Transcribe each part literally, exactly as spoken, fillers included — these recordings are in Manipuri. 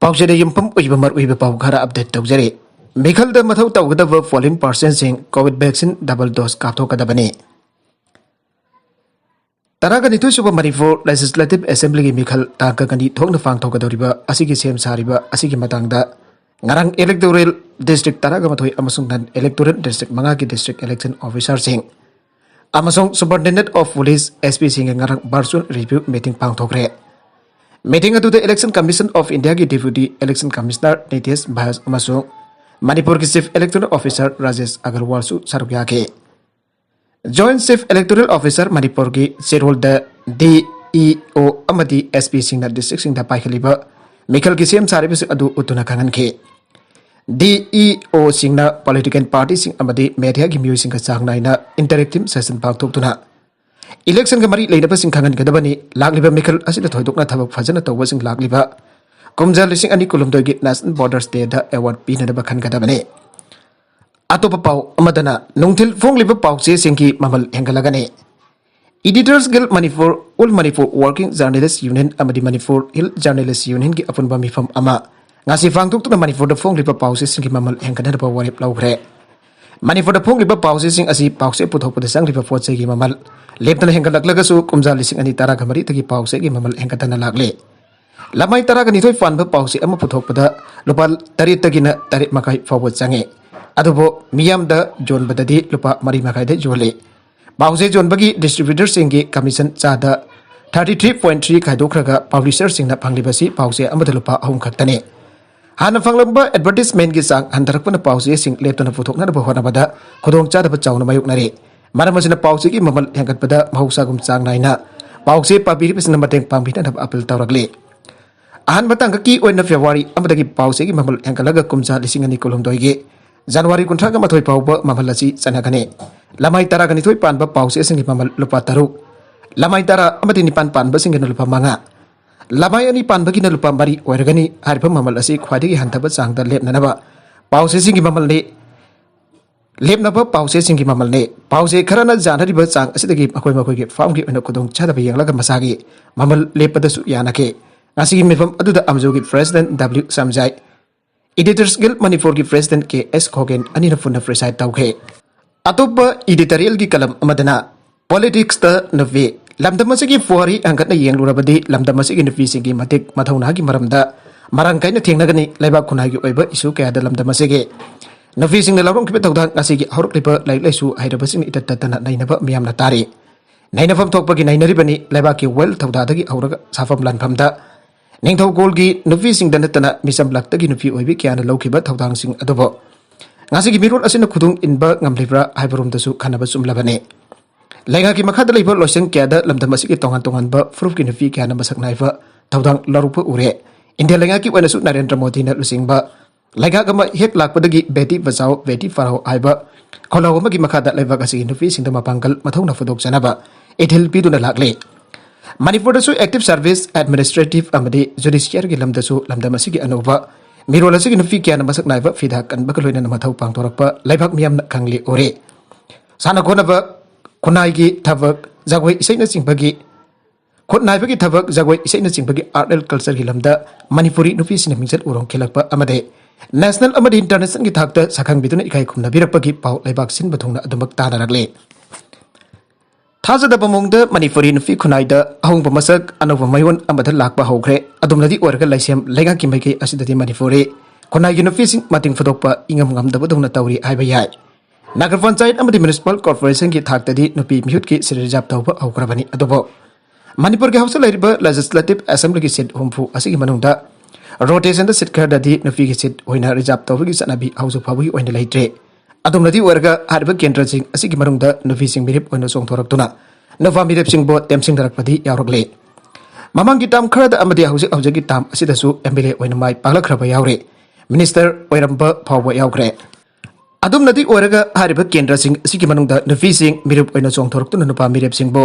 ꯄꯥꯎꯆꯦꯗ ꯌꯨꯝꯐꯝ ꯑꯣꯏꯕ ꯃꯔꯨꯑꯣꯏꯕ ꯄꯥꯎ ꯈꯔ ꯑꯞꯗꯦꯠ ꯇꯧꯖꯔꯤ꯫ ꯃꯤꯈꯜꯗ ꯃꯊꯧ ꯇꯧꯒꯗꯕ ꯄꯣꯂꯤꯡ ꯄꯥꯔꯁꯟꯁꯤꯡ ꯀꯣꯚꯤꯗ ꯚꯦꯛꯁꯤꯟ ꯗꯕꯜ ꯗꯣꯁ ꯀꯥꯞꯊꯣꯛꯀꯗꯕꯅꯤ꯫ ꯇꯔꯥꯒ ꯅꯤꯊꯣꯏ ꯁꯨꯕ ꯃꯅꯤꯄꯨꯔ ꯂꯦꯖꯤꯁꯂꯦꯇꯤꯚ ꯑꯦꯁꯦꯝꯕ꯭ꯂꯤꯒꯤ ꯃꯤꯈꯜ ꯇꯥꯡ ꯀꯨꯟꯒꯅꯤ ꯊꯣꯛꯅ ꯄꯥꯡꯊꯣꯛꯀꯗꯧꯔꯤꯕ ꯑꯁꯤꯒꯤ ꯁꯦꯝ ꯁꯥꯔꯤꯕ ꯑꯁꯤꯒꯤ ꯃꯇꯥꯡꯗ ꯉꯔꯥꯡ ꯏꯂꯦꯛꯇꯣꯔꯦꯜ ꯗꯤꯁꯇ꯭ꯔꯤꯛ ꯇꯔꯥꯒ ꯃꯥꯊꯣꯏ ꯑꯃꯁꯨꯡ ꯅꯟ ꯏꯂꯦꯛꯇꯣꯔꯦꯜ ꯗꯤꯁꯇ꯭ꯔꯤꯛ ꯃꯉꯥꯒꯤ ꯗꯤꯁꯇ꯭ꯔꯤꯛ ꯏꯂꯦꯛꯁꯟ ꯑꯣꯐꯤꯁꯔꯁꯤꯡ ꯑꯃꯁꯨꯡ ꯁꯨꯄꯔꯤꯟꯇꯦꯟꯗꯦꯟꯠ ꯑꯣꯐ ꯄꯨꯂꯤꯁ, ꯑꯦꯁ ꯄꯤꯁꯤꯡꯒ ꯉꯔꯥꯡ ꯚꯔꯆꯨꯑꯦꯜ ꯔꯤꯚꯤꯌꯨ ꯃꯤꯇꯤꯡ ꯄꯥꯡꯊꯣꯛꯈ꯭ꯔꯦ꯫ ꯃꯤꯇꯤꯡ ꯑꯗꯨꯗ ꯏꯂꯦꯛꯁꯟ ꯀꯃꯤꯁꯟ ꯑꯣꯐ ꯏꯟꯗꯤꯌꯥꯒꯤ ꯗꯦꯄ꯭ꯌꯨꯇꯤ ꯏꯂꯦꯛꯁꯟ ꯀꯃꯤꯁꯅꯔ ꯅꯤꯇꯦꯁ ꯚꯥꯁ ꯑꯃꯁꯨꯡ ꯃꯅꯤꯄꯨꯔꯒꯤ ꯆꯤꯐ ꯏꯂꯦꯛꯇꯣꯔꯦꯜ ꯑꯣꯐꯤꯁꯔ ꯔꯥꯖꯦꯁ ꯑꯒꯔꯋꯥꯜꯁꯨ ꯁꯔꯨꯛ ꯌꯥꯈꯤ꯫ ꯖꯣꯏꯟꯠ ꯆꯤꯐ ꯏꯂꯦꯛꯇꯣꯔꯦꯜ ꯑꯣꯐꯤꯁꯔ ꯃꯅꯤꯄꯨꯔꯒꯤ ꯆꯦꯔꯣꯜꯗ ꯗꯤ ꯏ ꯑꯣ ꯑꯃꯗꯤ ꯑꯦꯁ ꯄꯤꯁꯤꯡꯅ ꯗꯤꯁꯇ꯭ꯔꯤꯛꯁꯤꯡꯗ ꯄꯥꯏꯈꯠꯂꯤꯕ ꯃꯤꯈꯜꯒꯤ ꯁꯦꯝ ꯁꯥꯔꯤꯕꯁꯤꯡ ꯑꯗꯨ ꯎꯠꯇꯨꯅ ꯈꯪꯍꯟꯈꯤ꯫ ꯗꯤ ꯏ ꯑꯣꯁꯤꯡꯅ ꯄꯣꯂꯤꯇꯤꯀꯦꯜ ꯄꯥꯔꯇꯤꯁꯤꯡ ꯑꯃꯗꯤ ꯃꯦꯗꯤꯌꯥꯒꯤ ꯃꯤꯑꯣꯏꯁꯤꯡꯒ ꯆꯥꯡ ꯅꯥꯏꯅ ꯏꯟꯇꯔꯦꯛꯇꯤꯚ ꯁꯦꯁꯟ ꯄꯥꯡꯊꯣꯛꯇꯨꯅ ꯏꯂꯦꯛꯁꯟꯒ ꯃꯔꯤ ꯂꯩꯅꯕꯁꯤꯡ ꯈꯪꯍꯟꯒꯗꯕꯅꯤ꯫ ꯂꯥꯛꯂꯤꯕ ꯃꯤꯈꯜ ꯑꯁꯤꯗ ꯊꯣꯏꯗꯣꯛꯅ ꯊꯕꯛ ꯐꯖꯅ ꯇꯧꯕꯁꯤꯡ ꯂꯥꯛꯂꯤꯕ ꯀꯨꯝꯖꯥ ꯂꯤꯁꯤꯡ ꯑꯅꯤ ꯀꯨꯟꯍꯨꯝꯗꯣꯏꯒꯤ ꯅꯦꯁꯅꯦꯜ ꯕꯣꯔꯗꯔꯁ ꯗꯦꯗ ꯑꯦꯋꯥꯔꯗ ꯄꯤꯅꯅꯕ ꯈꯟꯒꯗꯕꯅꯤ꯫ ꯑꯇꯣꯞꯄ ꯄꯥꯎ ꯑꯃꯗꯅ ꯅꯨꯡꯊꯤꯜ ꯐꯣꯡꯂꯤꯕ ꯄꯥꯎꯆꯦꯁꯤꯡꯒꯤ ꯃꯃꯜ ꯍꯦꯟꯒꯠꯂꯒꯅꯤ꯫ Editors Guild Manipur, All Manipur Working Journalist Union ꯑꯃꯗꯤ Manipur Hill Journalist Unionꯒꯤ ꯑꯄꯨꯟꯕ ꯃꯤꯐꯝ ꯑꯃ ꯉꯁꯤ ꯄꯥꯡꯊꯣꯛꯇꯨꯅ ꯃꯅꯤꯄꯨꯔꯗ ꯐꯣꯡꯂꯤꯕ ꯄꯥꯎꯆꯦꯁꯤꯡꯒꯤ ꯃꯃꯜ ꯍꯦꯟꯒꯠꯅꯅꯕ ꯋꯥꯔꯦꯞ ꯂꯧꯈ꯭ꯔꯦ꯫ ꯃꯅꯤꯄꯨꯔꯗ ꯐꯣꯡꯂꯤꯕ ꯄꯥꯎꯆꯦꯁꯤꯡ ꯑꯁꯤ ꯄꯥꯎꯆꯦ ꯄꯨꯊꯣꯛꯄꯗ ꯆꯪꯂꯤꯕ ꯄꯣꯠ ꯆꯩꯒꯤ ꯃꯃꯜ ꯂꯦꯞꯇꯅ ꯍꯦꯟꯒꯠꯂꯛꯂꯒꯁꯨ ꯀꯨꯝꯖꯥ ꯂꯤꯁꯤꯡ ꯑꯅꯤ ꯇꯔꯥꯒ ꯃꯔꯤꯗꯒꯤ ꯄꯥꯎꯆꯦꯒꯤ ꯃꯃꯜ ꯍꯦꯟꯒꯠꯇꯅ ꯂꯥꯛꯂꯤ꯫ ꯂꯃꯥꯏ ꯇꯔꯥꯒ ꯅꯤꯊꯣꯏ ꯄꯥꯟꯕ ꯄꯥꯎꯆꯦ ꯑꯃ ꯄꯨꯊꯣꯛꯄꯗ ꯂꯨꯄꯥ ꯇꯔꯦꯠꯇꯒꯤꯅ ꯇꯔꯦꯠ ꯃꯈꯥꯏ ꯐꯥꯎꯕ ꯆꯪꯉꯤ꯫ ꯑꯗꯨꯕꯨ ꯃꯤꯌꯥꯝꯗ ꯌꯣꯟꯕꯗꯗꯤ ꯂꯨꯄꯥ ꯃꯔꯤ ꯃꯈꯥꯏꯗ ꯌꯣꯜꯂꯤ꯫ ꯄꯥꯎꯆꯦ ꯌꯣꯟꯕꯒꯤ ꯗꯤꯁꯇ꯭ꯔꯤꯕ꯭ꯌꯨꯇꯔꯁꯤꯡꯒꯤ ꯀꯃꯤꯁꯟ ꯆꯥꯗ ꯊꯥꯔꯇꯤ ꯊ꯭ꯔꯤ ꯄꯣꯏꯟ ꯊ꯭ꯔꯤ ꯈꯥꯏꯗꯣꯛꯈ꯭ꯔꯒ ꯄꯕ꯭ꯂꯤꯁꯔꯁꯤꯡꯅ ꯐꯪꯂꯤꯕꯁꯤ ꯄꯥꯎꯆꯦ ꯑꯃꯗ ꯂꯨꯄꯥ ꯑꯍꯨꯝ ꯈꯛꯇꯅꯤ꯫ ꯍꯥꯟꯅ ꯐꯪꯂꯝꯕ ꯑꯦꯗꯚꯔꯇꯤꯁꯃꯦꯟꯒꯤ ꯆꯥꯡ ꯍꯟꯊꯔꯛꯄꯅ ꯄꯥꯎꯆꯦꯁꯤꯡ ꯂꯦꯞꯇꯅ ꯄꯨꯊꯣꯛꯅꯅꯕ ꯍꯣꯠꯅꯕꯗ ꯈꯨꯗꯣꯡꯆꯥꯗꯕ ꯆꯥꯎꯅ ꯃꯥꯌꯣꯛꯅꯔꯤ꯫ ꯃꯔꯝ ꯑꯁꯤꯅ ꯄꯥꯎꯆꯦꯒꯤ ꯃꯃꯜ ꯍꯦꯟꯒꯠꯄꯗ ꯃꯍꯧꯁꯥꯒꯨꯝ ꯆꯥꯡ ꯅꯥꯏꯅ ꯄꯥꯎꯆꯦ ꯄꯥꯕꯤꯔꯤꯕꯁꯤꯡꯅ ꯃꯇꯦꯡ ꯄꯥꯡꯕꯤꯅꯅꯕ ꯑꯄꯤꯜ ꯇꯧꯔꯛꯂꯤ꯫ ꯑꯍꯥꯟꯕ ꯇꯥꯡꯀꯛꯀꯤ ꯑꯣꯏꯅ ꯐꯦꯕ꯭ꯔꯨꯋꯥꯔꯤ ꯑꯃꯗꯒꯤ ꯄꯥꯎꯆꯦꯒꯤ ꯃꯃꯜ ꯍꯦꯟꯒꯠꯂꯒ ꯀꯨꯝꯖꯥ ꯂꯤꯁꯤꯡ ꯑꯅꯤ ꯀꯨꯟꯍꯨꯝꯗꯣꯏꯒꯤ ꯖꯅꯋꯥꯔꯤ ꯀꯨꯟꯊ꯭ꯔꯥꯒ ꯃꯥꯊꯣꯏ ꯐꯥꯎꯕ ꯃꯃꯜ ꯑꯁꯤ ꯆꯠꯅꯒꯅꯤ꯫ ꯂꯃꯥꯏ ꯇꯔꯥꯒ ꯅꯤꯊꯣꯏ ꯄꯥꯟꯕ ꯄꯥꯎꯆꯦꯁꯤꯡꯒꯤ ꯃꯃꯜ ꯂꯨꯄꯥ ꯇꯔꯨꯛ, ꯂꯃꯥꯏ ꯇꯔꯥ ꯑꯃꯗꯤ ꯅꯤꯄꯥꯟ ꯄꯥꯟꯕꯁꯤꯡꯒꯤꯅ ꯂꯨꯄꯥ ꯃꯉꯥ, ꯂꯃꯥꯏ ꯑꯅꯤ ꯄꯥꯟꯕꯒꯤꯅ ꯂꯨꯄꯥ ꯃꯔꯤ ꯑꯣꯏꯔꯒꯅꯤ꯫ ꯍꯥꯏꯔꯤꯕ ꯃꯃꯜ ꯑꯁꯤ ꯈ꯭ꯋꯥꯏꯗꯒꯤ ꯍꯟꯊꯕ ꯆꯥꯡꯗ ꯂꯦꯞꯅꯅꯕ ꯄꯥꯎꯆꯦꯁꯤꯡꯒꯤ ꯃꯃꯜꯗꯤ ꯂꯦꯞꯅꯕ ꯄꯥꯎꯆꯦꯁꯤꯡꯒꯤ ꯃꯃꯜꯅꯤ꯫ ꯄꯥꯎꯆꯦ ꯈꯔꯅ ꯌꯥꯅꯔꯤꯕ ꯆꯥꯡ ꯑꯁꯤꯗꯒꯤ ꯃꯈꯣꯏ ꯃꯈꯣꯏꯒꯤ ꯐꯥꯔꯝꯒꯤ ꯑꯣꯏꯅ ꯈꯨꯗꯣꯡꯆꯥꯗꯕ ꯌꯦꯡꯂꯒ ꯃꯁꯥꯒꯤ ꯃꯃꯜ ꯂꯦꯞꯄꯗꯁꯨ ꯌꯥꯅꯈꯤ꯫ ꯉꯁꯤꯒꯤ ꯃꯤꯐꯝ ꯑꯗꯨꯗ ꯑꯝꯖꯨꯒꯤ President W ꯁꯝꯖꯥꯏ, Editors Guild ꯃꯅꯤꯄꯨꯔꯒꯤ President K S ꯈꯣꯒꯦꯟ ꯑꯅꯤꯅ ꯄꯨꯟꯅ preside ꯇꯧꯈꯤ꯫ ꯑꯇꯣꯞꯄ editorialꯒꯤ column ꯑꯃꯗꯅ, politicsꯇ ꯅꯨꯄꯤ꯫ ꯂꯝꯗꯝ ꯑꯁꯤꯒꯤ ꯄꯨꯋꯥꯔꯤ ꯍꯪꯒꯠꯅ ꯌꯦꯡꯂꯨꯔꯕꯗꯤ ꯂꯝꯗꯝ ꯑꯁꯤꯒꯤ ꯅꯨꯄꯤꯁꯤꯡꯒꯤ ꯃꯇꯤꯛ ꯃꯊꯧꯅꯥꯒꯤ ꯃꯔꯝꯗ ꯃꯔꯥꯡ ꯀꯥꯏꯅ ꯊꯦꯡꯅꯒꯅꯤ꯫ ꯂꯩꯕꯥꯛ ꯈꯨꯟꯅꯥꯏꯒꯤ ꯑꯣꯏꯕ issue ꯀꯌꯥꯗ ꯂꯝꯗꯝ ꯑꯁꯤꯒꯤ ꯅꯨꯄꯤꯁꯤꯡꯅ ꯂꯧꯔꯝꯈꯤꯕ ꯊꯧꯗꯥꯡ ꯉꯁꯤꯒꯤ ꯍꯧꯔꯛꯂꯤꯕ ꯂꯥꯏꯔꯤꯛ ꯂꯥꯏꯁꯨ ꯍꯩꯔꯕꯁꯤꯡꯅ ꯏꯇꯠ ꯇꯠꯇꯅ ꯅꯩꯅꯕ ꯃꯤꯌꯥꯝꯅ ꯇꯥꯔꯤ꯫ ꯅꯩꯅꯐꯝ ꯊꯣꯛꯄꯒꯤ ꯅꯩꯅꯔꯤꯕꯅꯤ꯫ ꯂꯩꯕꯥꯛꯀꯤ wealth ꯊꯧꯗꯥꯗꯒꯤ ꯍꯧꯔꯒ ꯁꯥꯐꯝ ꯂꯥꯟꯐꯝꯗ ꯅꯤꯡꯊꯧꯀꯣꯜꯒꯤ ꯅꯨꯄꯤꯁꯤꯡꯗ ꯅꯠꯇꯅ ꯃꯤꯆꯝ ꯂꯛꯇꯒꯤ ꯅꯨꯄꯤ ꯑꯣꯏꯕꯤ ꯀꯌꯥꯅ ꯂꯧꯈꯤꯕ ꯊꯧꯗꯥꯡꯁꯤꯡ ꯑꯗꯨꯕꯨ ꯉꯁꯤꯒꯤ ꯃꯤꯔꯣꯜ ꯑꯁꯤꯅ ꯈꯨꯗꯣꯡ ꯏꯟꯕ ꯉꯝꯂꯤꯕ꯭ꯔꯥ ꯍꯥꯏꯕꯔꯣꯝꯗꯁꯨ ꯈꯟꯅꯕ ꯆꯨꯝꯂꯕꯅꯤ꯫ ꯂꯩꯉꯥꯛꯀꯤ ꯃꯈꯥꯗ ꯂꯩꯕ ꯂꯣꯏꯁꯪ ꯀꯌꯥꯗ ꯂꯝꯗꯝ ꯑꯁꯤꯒꯤ ꯇꯣꯉꯥꯟ ꯇꯣꯉꯥꯟꯕ ꯐꯨꯔꯨꯞꯀꯤ ꯅꯨꯄꯤ ꯀꯌꯥꯅ ꯃꯁꯛ ꯅꯥꯏꯕ ꯊꯧꯗꯥꯡ ꯂꯧꯔꯛꯄ ꯎꯔꯦ꯫ ꯏꯟꯗꯤꯌꯥ ꯂꯩꯉꯥꯛꯀꯤ ꯑꯣꯏꯅꯁꯨ ꯅꯔꯦꯟꯗ꯭ꯔ ꯃꯣꯗꯤꯅ ꯂꯨꯆꯤꯡꯕ ꯂꯩꯉꯥꯛ ꯑꯃ ꯍꯦꯛ ꯂꯥꯛꯄꯗꯒꯤ ꯕꯦꯇꯤ ꯕꯆꯥꯎ, ꯕꯦꯇꯤ ꯄꯔꯥꯎ ꯍꯥꯏꯕ ꯈꯣꯜꯂꯥꯎ ꯑꯃꯒꯤ ꯃꯈꯥꯗ ꯂꯩꯕꯥꯛ ꯑꯁꯤꯒꯤ ꯅꯨꯄꯤꯁꯤꯡꯗ ꯃꯄꯥꯡꯒꯜ ꯃꯊꯧꯅꯥ ꯐꯨꯗꯣꯛꯆꯅꯕ ꯏꯊꯤꯜ ꯄꯤꯗꯨꯅ ꯂꯥꯛꯂꯤ꯫ ꯃꯅꯤꯄꯨꯔꯗꯁꯨ active service, administrative ꯑꯃꯗꯤ judiciaryꯒꯤ ꯂꯝꯗꯁꯨ ꯂꯝꯗꯝ ꯑꯁꯤꯒꯤ ꯑꯅꯧꯕ ꯃꯤꯔꯣꯜ ꯑꯁꯤꯒꯤ ꯅꯨꯄꯤ ꯀꯌꯥꯅ ꯃꯁꯛ ꯅꯥꯏꯕ ꯐꯤꯗꯥ ꯀꯟꯕꯒ ꯂꯣꯏꯅꯅ ꯃꯊꯧ ꯄꯥꯡꯊꯣꯔꯛꯄ ꯂꯩꯕꯥꯛ ꯃꯤꯌꯥꯝꯅ ꯈꯪꯂꯤ ꯎꯔꯤ꯫ ꯁꯥꯟꯅ ꯈꯣꯠꯅꯕ, ꯈꯨꯟꯅꯥꯏꯒꯤ ꯊꯕꯛ, ꯖꯒꯣꯏ ꯏꯁꯩꯅꯆꯤꯡꯕꯒꯤ, ꯈꯨꯠꯅꯥꯏꯕꯒꯤ ꯊꯕꯛ, ꯖꯒꯣꯏ ꯏꯁꯩꯅꯆꯤꯡꯕꯒꯤ art and cultureꯒꯤ ꯂꯝꯗ ꯃꯅꯤꯄꯨꯔꯤ ꯅꯨꯄꯤꯁꯤꯡꯅ ꯃꯤꯡꯆꯠ ꯎꯔꯣꯡ ꯈꯤꯜꯂꯛꯄ ꯑꯃꯗꯤ national ꯑꯃꯗꯤ internationalꯒꯤ ꯊꯥꯛꯇ ꯁꯛꯈꯪꯕꯤꯗꯨꯅ ꯏꯀꯥꯏ ꯈꯨꯝꯅꯕꯤꯔꯛꯄꯒꯤ ꯄꯥꯎ ꯂꯩꯕꯥꯛ ꯁꯤꯟꯕ ꯊꯨꯡꯅ ꯑꯗꯨꯃꯛ ꯇꯥꯅꯔꯛꯂꯤ꯫ ꯊꯥꯖꯗꯕ ꯃꯑꯣꯡꯗ ꯃꯅꯤꯄꯨꯔꯤ ꯅꯨꯄꯤ ꯈꯨꯟꯅꯥꯏꯗ ꯑꯍꯣꯡꯕ ꯃꯁꯛ, ꯑꯅꯧꯕ ꯃꯌꯣꯟ ꯑꯃꯗ ꯂꯥꯛꯄ ꯍꯧꯈ꯭ꯔꯦ꯫ ꯑꯗꯨꯝꯅꯗꯤ ꯑꯣꯏꯔꯒ ꯂꯩꯁꯦꯝ ꯂꯩꯉꯥꯛꯀꯤ ꯃꯥꯏꯀꯩ ꯑꯁꯤꯗꯗꯤ ꯃꯅꯤꯄꯨꯔꯤ ꯈꯨꯟꯅꯥꯏꯒꯤ ꯅꯨꯄꯤꯁꯤꯡ ꯃꯇꯤꯡ ꯐꯨꯗꯣꯛꯄ ꯏꯉꯝ ꯉꯝꯗꯕꯗꯧꯅ ꯇꯧꯔꯤ ꯍꯥꯏꯕ ꯌꯥꯏ꯫ ꯅꯒꯔ ꯄꯟꯆꯥꯌꯠ ꯑꯃꯗꯤ municipal corporationꯒꯤ ꯊꯥꯛꯇꯗꯤ ꯅꯨꯄꯤ ꯃꯤꯍꯨꯠꯀꯤ seat reserve ꯇꯧꯕ ꯍꯧꯈ꯭ꯔꯕꯅꯤ꯫ ꯑꯗꯨꯕꯨ ꯃꯅꯤꯄꯨꯔꯒꯤ ꯍꯧꯖꯤꯛ ꯂꯩꯔꯤꯕ Legislative Assemblyꯒꯤ seat ꯍꯨꯝꯐꯨ ꯑꯁꯤꯒꯤ ꯃꯅꯨꯡꯗ rotationꯗ seat ꯈꯔꯗꯗꯤ ꯅꯨꯄꯤꯒꯤ seat ꯑꯣꯏꯅ reserve ꯇꯧꯕꯒꯤ ꯆꯠꯅꯕꯤ ꯍꯧꯖꯤꯛ ꯐꯥꯎꯕꯒꯤ ꯑꯣꯏꯅ ꯂꯩꯇ꯭ꯔꯤ꯫ ꯑꯗꯨꯝꯅꯗꯤ ꯑꯣꯏꯔꯒ ꯍꯥꯏꯔꯤꯕ ꯀꯦꯟꯗ꯭ꯔꯁꯤꯡ ꯑꯁꯤꯒꯤ ꯃꯅꯨꯡꯗ ꯅꯨꯄꯤꯁꯤꯡ ꯃꯤꯔꯦꯞ ꯑꯣꯏꯅ ꯆꯣꯡꯊꯣꯔꯛꯇꯨꯅ ꯅꯨꯄꯥ ꯃꯤꯔꯦꯞꯁꯤꯡꯕꯨ ꯇꯦꯝꯁꯤꯡꯅꯔꯛꯄꯗꯤ ꯌꯥꯎꯔꯛꯂꯤ꯫ ꯃꯃꯥꯡꯒꯤ term ꯈꯔꯗ ꯑꯃꯗꯤ ꯍꯧꯖꯤꯛ ꯍꯧꯖꯤꯛꯀꯤ term ꯑꯁꯤꯗꯁꯨ MLA ꯑꯣꯏꯅ ꯃꯥꯏ ꯄꯥꯛꯂꯛꯈ꯭ꯔꯕ ꯌꯥꯎꯔꯤ꯫ Minister ꯑꯣꯏꯔꯝꯕ ꯐꯥꯎꯕ ꯌꯥꯎꯈ꯭ꯔꯦ꯫ ꯑꯗꯨꯝꯅꯗꯤ ꯑꯣꯏꯔꯒ ꯍꯥꯏꯔꯤꯕ ꯀꯦꯟꯗ꯭ꯔꯁꯤꯡ ꯑꯁꯤꯒꯤ ꯃꯅꯨꯡꯗ ꯅꯨꯄꯤꯁꯤꯡ ꯃꯤꯔꯦꯞ ꯑꯣꯏꯅ ꯆꯣꯡꯊꯣꯔꯛꯇꯨꯅ ꯅꯨꯄꯥ ꯃꯤꯔꯦꯞꯁꯤꯡꯕꯨ